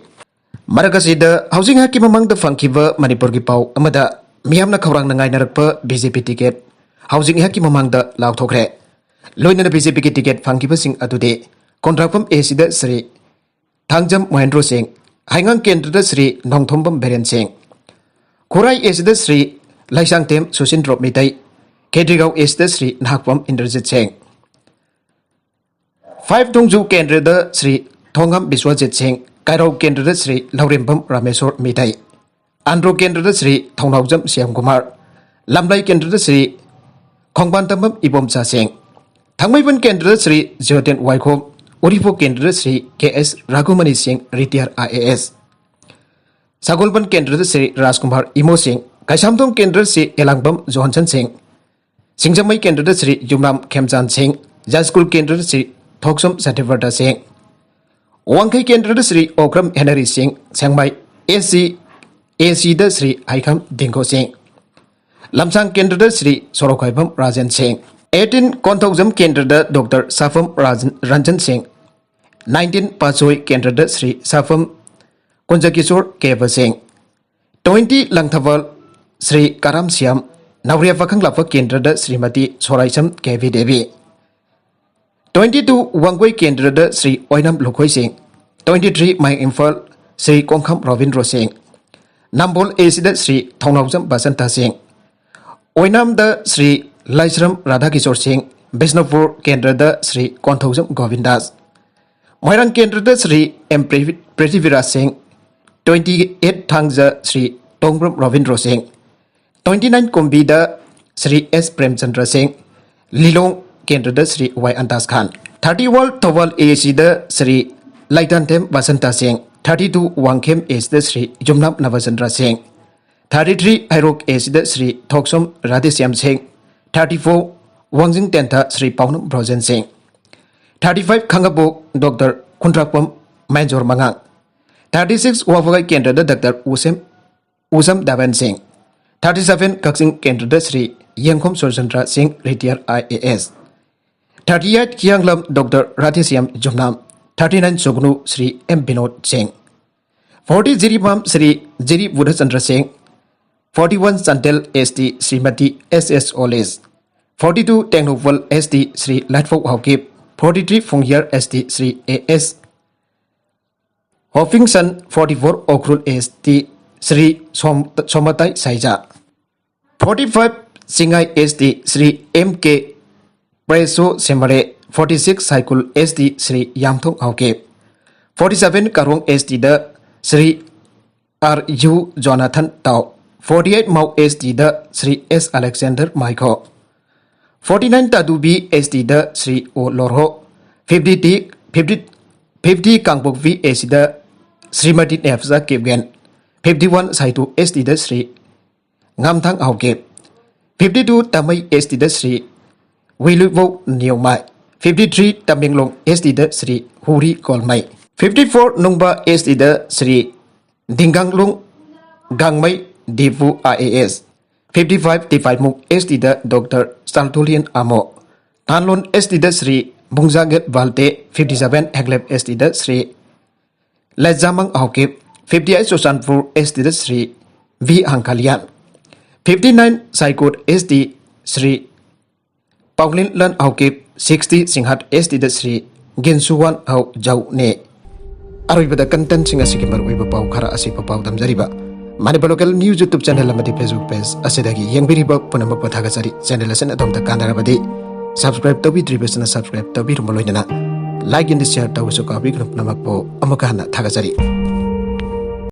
ꯃꯔꯛ ꯑꯁꯤꯗ ꯍꯧꯖꯤꯛ ꯉꯥꯏꯍꯥꯛꯀꯤ ꯃꯃꯥꯡꯗ ꯐꯪꯈꯤꯕ ꯃꯅꯤꯄꯨꯔꯒꯤ ꯄꯥꯎ ꯑꯃꯗ ꯃꯤꯌꯥꯝꯅ ꯈꯧꯔꯥꯡꯅ ꯉꯥꯏꯅꯔꯛꯄ ꯕꯤ ꯖꯦ ꯄꯤ ꯇꯤꯀꯦꯠ ꯍꯧꯖꯤꯛ ꯉꯥꯏꯍꯥꯛꯀꯤ ꯃꯃꯥꯡꯗ ꯂꯥꯎꯊꯣꯛꯈ꯭ꯔꯦ꯫ ꯂꯣꯏꯅꯅ ꯕꯤ ꯖꯦ ꯄꯤꯒꯤ ꯇꯤꯀꯦꯠ ꯐꯪꯈꯤꯕꯁꯤꯡ ꯑꯗꯨꯗꯤ ꯈꯣꯡꯗ꯭ꯔꯥꯛꯄꯝ ꯑꯦ ꯁꯤꯗ ꯁ꯭ꯔꯤ ꯊꯥꯡꯖꯝ ꯃꯣꯍꯦꯟꯗ꯭ꯔꯣ ꯁꯤꯡ, ꯍꯩꯉꯥꯡ ꯀꯦꯟꯗ꯭ꯔꯗ ꯁ꯭ꯔꯤ ꯅꯣꯡꯊꯣꯝꯕꯝ ꯕꯤꯔꯦꯟ ꯁꯤꯡ, ꯈꯨꯔꯥꯏ ꯑꯦ ꯁꯤꯗ ꯁ꯭ꯔꯤ ꯂꯩꯁꯥꯡꯊꯦꯝ ꯁꯨꯁꯤꯟꯗ꯭ꯔꯣ ꯃꯤꯇꯩ, ꯈꯦꯇ꯭ꯔꯤꯒꯥꯎ ꯑꯦ ꯁꯤꯗ ꯁ꯭ꯔꯤ ꯅꯍꯥꯛꯄꯝ ꯏꯟꯗ꯭ꯔꯖꯤꯠ ꯁꯤꯡ, ꯐꯥꯏꯚ ꯊꯣꯡꯖꯨ ꯀꯦꯟꯗ꯭ꯔꯗ ꯁ꯭ꯔꯤ ꯊꯣꯡꯉꯝ ꯕꯤꯁ꯭ꯋꯖꯤꯠ ꯁꯤꯡ, ꯀꯥꯏꯔꯧ ꯀꯦꯟꯗ꯭ꯔꯗ ꯁ꯭ꯔꯤ ꯂꯧꯔꯦꯝꯕꯝ ꯔꯥꯃꯦꯁꯣꯔ ꯃꯤꯇꯩ, ꯑꯟꯗ꯭ꯔꯣ ꯀꯦꯟꯗ꯭ꯔꯗ ꯁ꯭ꯔꯤ ꯊꯧꯅꯥꯎꯖꯝ ꯁ꯭ꯌꯥꯝꯀꯨꯃꯥꯔ, ꯂꯝꯂꯩ ꯀꯦꯟꯗ꯭ꯔꯗ ꯁ꯭ꯔꯤ ꯈꯣꯡꯕꯥꯟꯇꯝꯕꯝ ꯏꯕꯣꯝꯆꯥ ꯁꯤꯡ, ꯊꯥꯡꯃꯩꯕꯟ ꯀꯦꯟꯗ꯭ꯔꯗ ꯁ꯭ꯔꯤ ꯖꯤꯌꯣꯇꯦꯟ ꯋꯥꯏꯈꯣꯝ, ꯎꯔꯤꯄꯣꯛ ꯀꯦꯟꯗ꯭ꯔꯗ ꯁ꯭ꯔꯤ ꯀꯦ ꯑꯦꯁ ꯔꯥꯘꯨꯃꯅꯤ ꯁꯤꯡ, ꯔꯤꯇꯤꯌꯥꯔ ꯑꯥꯏ ꯑꯦ ꯑꯦꯁ, ꯁꯒꯣꯜꯕꯟ ꯀꯦꯟꯗ꯭ꯔꯗ ꯁ꯭ꯔꯤ ꯔꯥꯖꯀꯨꯃꯥꯔ ꯏꯃꯣ ꯁꯤꯡ, ꯀꯩꯁꯥꯝꯊꯣꯡ ꯀꯦꯟꯗ꯭ꯔꯗ ꯁ꯭ꯔꯤ ꯑꯦꯂꯥꯡꯕꯝ ꯖꯣꯟꯁꯟ ꯁꯤꯡ, ꯁꯤꯡꯖꯃꯩ ꯀꯦꯟꯗ꯭ꯔꯗ ꯁ꯭ꯔꯤ ꯌꯨꯝꯅꯥꯝ ꯈꯦꯝꯆꯥꯟ ꯁꯤꯡ, ꯖꯥꯖꯄꯨꯔ ꯀꯦꯟꯗ꯭ꯔꯗ ꯁ꯭ꯔꯤ ꯊꯣꯛꯁꯝ ꯁꯇ꯭ꯌꯕ꯭ꯔꯇ ꯁꯤꯡ, ꯋꯥꯡꯈꯩ ꯀꯦꯟꯗ꯭ꯔꯗ ꯁ꯭ꯔꯤ ꯑꯣꯀ꯭ꯔꯝ ꯍꯦꯅꯔꯤ ꯁꯤꯡ, ꯁꯦꯡꯃꯥꯏ ꯑꯦꯁ ꯁꯤ ꯑꯦ ꯁꯤꯗ ꯁ꯭ꯔꯤ ꯍꯩꯈꯝ ꯗꯤꯡꯒꯣ ꯁꯤꯡ, ꯂꯝꯁꯥꯡ ꯀꯦꯟꯗ꯭ꯔꯗ ꯁ꯭ꯔꯤ ꯁꯣꯔꯣꯛꯈꯣꯏꯕꯝ ꯔꯥꯖꯦꯟ ꯁꯤꯡ, ꯑꯩꯠꯇꯤꯟ ꯀꯣꯟꯊꯧꯖꯝ ꯀꯦꯟꯗ꯭ꯔꯗ ꯗꯣꯛꯇꯔ ꯁꯥꯐꯝ ꯔꯥꯖꯟ-, ꯔꯟꯖꯟ ꯁꯤꯡ, ꯅꯥꯏꯟꯇꯤꯟ ꯄꯥꯆꯣꯏ ꯀꯦꯟꯗ꯭ꯔꯗ ꯁ꯭ꯔꯤ ꯁꯥꯐꯝ ꯀꯨꯟꯖꯀꯤꯁꯣꯔ ꯀꯦꯕ ꯁꯤꯡ, ꯇ꯭ꯋꯦꯟꯇꯤ ꯂꯪꯊꯕꯥꯜ ꯁ꯭ꯔꯤ ꯀꯔꯥꯝ ꯁ꯭ꯌꯥꯝ, ꯅꯧꯔꯤꯌꯥ ꯄꯥꯈꯪꯂꯥꯛꯄ ꯀꯦꯟꯗ꯭ꯔꯗ Shrimati Soraisam K B Devi, twenty two Wangoi ꯀꯦꯟꯗ꯭ꯔꯗ ꯁ꯭ꯔꯤ ꯑꯣꯏꯅꯥꯝ ꯂꯨꯈꯣꯏ ꯁꯤꯡ, ꯇ꯭ꯋꯦꯟꯇꯤ ꯊ꯭ꯔꯤ ꯃꯌꯥꯡ ꯏꯝꯐꯥꯜ ꯁ꯭ꯔꯤ ꯀꯣꯡꯈꯥꯝ ꯔꯣꯕꯤꯟꯗ꯭ꯔꯣ ꯁꯤꯡ, ꯅꯝꯕꯣꯜ ꯑꯦ ꯁꯤꯗ ꯁ꯭ꯔꯤ ꯊꯧꯅꯥꯎꯖꯝ ꯕꯁꯟꯇ ꯁꯤꯡ, ꯑꯣꯏꯅꯥꯝꯗ ꯁ꯭ꯔꯤ ꯂꯥꯏꯁ꯭ꯔꯝ ꯔꯥꯙꯥꯀꯤꯁꯣꯔ ꯁꯤꯡ, ꯕꯤꯁꯅꯨꯄꯨꯔ ꯀꯦꯟꯗ꯭ꯔꯗ ꯁ꯭ꯔꯤ ꯀꯣꯟꯊꯧꯖꯝ ꯒꯣꯕꯤꯟꯗꯥꯁ, ꯃꯣꯏꯔꯥꯡ ꯀꯦꯟꯗ꯭ꯔꯗ ꯁ꯭ꯔꯤ ꯑꯦꯝ ꯄ꯭ꯔꯤꯊꯤ-, ꯄ꯭ꯔꯤꯊꯤꯕꯤꯔꯥꯖ ꯁꯤꯡ, ꯇ꯭ꯋꯦꯟꯇꯤ ꯑꯩꯠ ꯊꯥꯡꯖ ꯁ꯭ꯔꯤ ꯇꯣꯡꯕ꯭ꯔꯝ ꯔꯣꯕꯤꯟꯗ꯭ꯔꯣ ꯁꯤꯡ, ꯇ꯭ꯋꯦꯟꯇꯤ ꯅꯥꯏꯟ ꯀꯨꯝꯕꯤꯗ ꯁ꯭ꯔꯤ ꯑꯦꯁ ꯄ꯭ꯔꯦꯝꯆꯟꯗ꯭ꯔ ꯁꯤꯡ, ꯂꯤꯂꯣꯡ ꯀꯦꯟꯗ꯭ꯔꯗ ꯁ꯭ꯔꯤ ꯋꯥꯏ ꯑꯟꯗꯥꯖ ꯈꯥꯟ, ꯊꯥꯔꯇꯤ ꯋꯥꯟ ꯊꯧꯕꯥꯜ ꯑꯦ ꯁꯤꯗ ꯁ꯭ꯔꯤ ꯂꯩꯇꯥꯟꯊꯦꯝ ꯕꯁꯟꯇ ꯁꯤꯡ, ꯊꯥꯔꯇꯤ ꯇꯨ ꯋꯥꯡꯈꯦꯝ ꯑꯦ ꯁꯤꯗ ꯁ꯭ꯔꯤ ꯌꯨꯝꯅꯥꯝ ꯅꯕꯆꯟꯗ꯭ꯔ ꯁꯤꯡ, ꯊꯥꯔꯇꯤ ꯊ꯭ꯔꯤ ꯍꯩꯔꯣꯛ ꯑꯦ ꯁꯤꯗ ꯁ꯭ꯔꯤ ꯊꯣꯛꯁꯣꯝ ꯔꯥꯙꯦꯁ꯭ꯌꯥꯝ ꯁꯤꯡ, ꯊꯥꯔꯇꯤ ꯐꯣꯔ ꯋꯥꯡꯖꯤꯡ ꯇꯦꯟꯊꯥ Shri Paonam Brojen Singh, thirty five Khangabok doctor Khundrakpam Menjor ꯃꯉꯥꯡ, Thirty six ꯋꯥꯕꯒꯥꯏ ꯀꯦꯟꯗ꯭ꯔꯗ ꯗꯥꯛꯇꯔ ꯎꯁꯦꯝ ꯎꯁꯝ ꯗꯥꯕꯦꯟ ꯁꯤꯡ꯫ Thirty seven ꯀꯛꯆꯤꯡ ꯀꯦꯟꯗ꯭ꯔꯗ ꯁ꯭ꯔꯤ ꯌꯦꯡꯈꯣꯝ ꯁꯨꯔꯆꯟꯗ꯭ꯔ ꯁꯤꯡ, retired I A S꯫ Thirty eight Hiyanglam doctor Radheshyam Yumnam. Thirty nine Sugnu Shri M Binod Singh. Forty Jiribam Shri ꯖꯤꯔꯤ ꯕꯨꯙꯆꯟꯗ꯭ꯔ ꯁꯤꯡ꯫ Forty one Chandel S T Shrimati S S ꯑꯣꯂꯤꯁ꯫ Forty two Tengnoupal S T Shri ꯂꯥꯏꯠꯐꯧ Haokip. Forty three ꯐꯨꯡꯌꯔ S T Shri A S ꯍꯣꯐꯤꯡꯁꯟ꯫ Forty four Ukhrul S T Shri ꯁꯣꯝ-, Somatai Shaiza. Forty five Chingai S T Shri M K Preso Shimray. Forty six Saikul S T Shri Yamthong Haokip. Forty seven Karong S T ꯗ Shri R U Jonathan Tao. Forty eight Mao S T ꯗ Shri S Alexander Maikho. Forty nine Tadubi S T ꯗ ꯁ꯭ꯔꯤ ꯑꯣ ꯂꯣꯔꯍꯣ꯫ Fifty ꯇꯤ, fifty, fifty Kangpokpi S T ꯗ Shrimati Nemcha Kipgen. Fifty one Saitu S T ꯗ Shri Ngamthang Haokip. Fifty two Tamei S T ꯗ Shri Wiluibou Newmai. Fifty three Tamenglong S T ꯗ Shri Huri Golmei. Fifty four Nungba S T ꯗ Shri Dinganglung Gangmei Dipu I A S꯫ Fifty five Tipaimukh S T ꯗ doctor Chaltulian Amo. Thanlon S T ꯗ Shri Bungzaget Valte. Fifty seven Henglep S T ꯗ Shri Letzamang Haokip. Fifty eight Churachandpur S T ꯗ Shri V Hangkhanlian. Fifty nine ꯁꯥꯏꯀꯣꯠ S T Shri ꯄꯥꯎꯂꯤꯟ ꯂꯟ ꯍꯥꯎꯀꯤꯞ꯫ Sixty ꯁꯤꯡꯍꯠ S T ꯗ ꯁ꯭ꯔꯤ ꯒꯤꯟꯁꯨꯋꯥꯟ ꯍꯥꯎ ꯖꯧꯅꯦ꯫ ꯑꯔꯣꯏꯕꯗ contentꯁꯤꯡ ꯑꯁꯤꯒꯤ ꯃꯔꯨꯑꯣꯏꯕ ꯄꯥꯎ ꯈꯔ ꯑꯁꯤ ꯄꯥꯎꯗꯝꯖꯔꯤꯕ Manipur local news YouTube channel ꯑꯃꯗꯤ Facebook ꯄꯦꯖ ꯑꯁꯤꯗꯒꯤ ꯌꯦꯡꯕꯤꯔꯤꯕ ꯄꯨꯝꯅꯃꯛꯄꯨ ꯊꯥꯒꯠꯆꯔꯤ꯫ ꯆꯦꯅꯦꯜ ꯑꯁꯤꯅ ꯑꯗꯣꯝꯗ ꯀꯥꯟꯅꯔꯕꯗꯤ subscribe ꯇꯧꯕꯤꯗ꯭ꯔꯤꯕꯁꯤꯅ subscribe ꯇꯧꯕꯤꯔꯝꯕ ꯂꯣꯏꯅꯅ like and share ꯇꯧꯕꯁꯨ ꯀꯥꯎꯕꯤꯒꯅꯨ꯫ ꯄꯨꯝꯅꯃꯛꯄꯨ ꯑꯃꯨꯛꯀ ꯍꯟꯅ ꯊꯥꯒꯠꯆꯔꯤ꯫